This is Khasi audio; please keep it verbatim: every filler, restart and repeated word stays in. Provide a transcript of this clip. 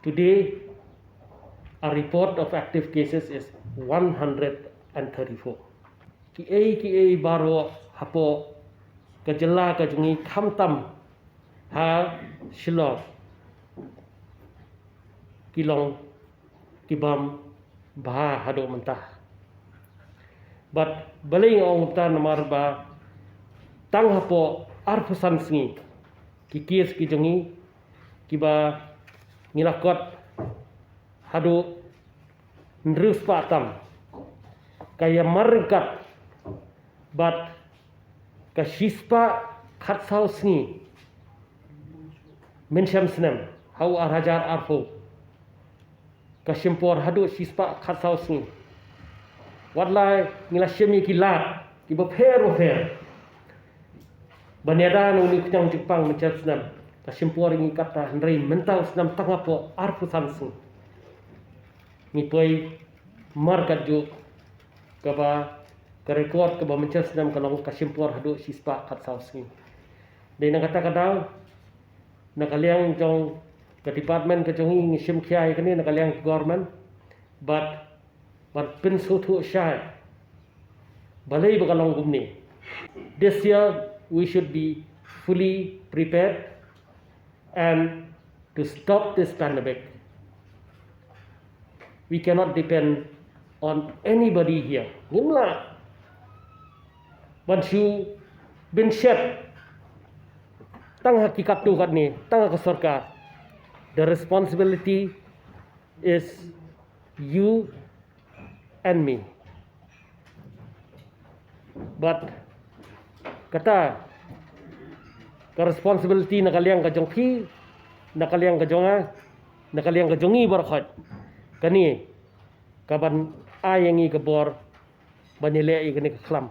Today, our report of active cases is one hundred and thirty-four. Ki ei ki ei baroh hapoh ka jylla ka jong ngi, khamtam ha Shillong, ki long ki bym bha haduh mynta. Bad balei nga ong mynta? Namar ba tang hapoh arphew san sngi ki case ki jong ngi kiba ngi la kot haduh hynriew spah tam, ka ïamar ryngkat bad ka shispah khatsaw sngi mynshem snem ha u ar hajar arphew, ka shim por haduh shispah khatsaw sngi. Wat la ngi la shim ïa ki lad kiba pher ba pher ban ïada na une u khñiang jingpang mynshem snem, ka shim por ïa ngi katta, hynrei mynta u snem tang hapoh arphew san sngi. Ngi poi mar katjuh, kaba ka record kaba mynshem snem ka long ka shim por haduh shispah khatsaw sngi. Dei na kata ka daw, na ka liang jong ka department ka jong ngi, ngi shim khia ïa kane na ka liang ka government bad ban pynsngewthuh shai balei ba ka long kumne. This year we should be fully prepared, and to stop this pandemic, we cannot depend on anybody here. Ngim lah ban shu bynshet tang ha ki katto katne, tang ha ka sorkar. The responsibility is you and me. Bad kata ka responsibility na ka liang ka jong phi, na ka liang ka jong nga, na ka liang ka jong ngi baroh khoit, kane ka ban ai ïa ngi ka bor ban ïaleh ïa kane ka khlam.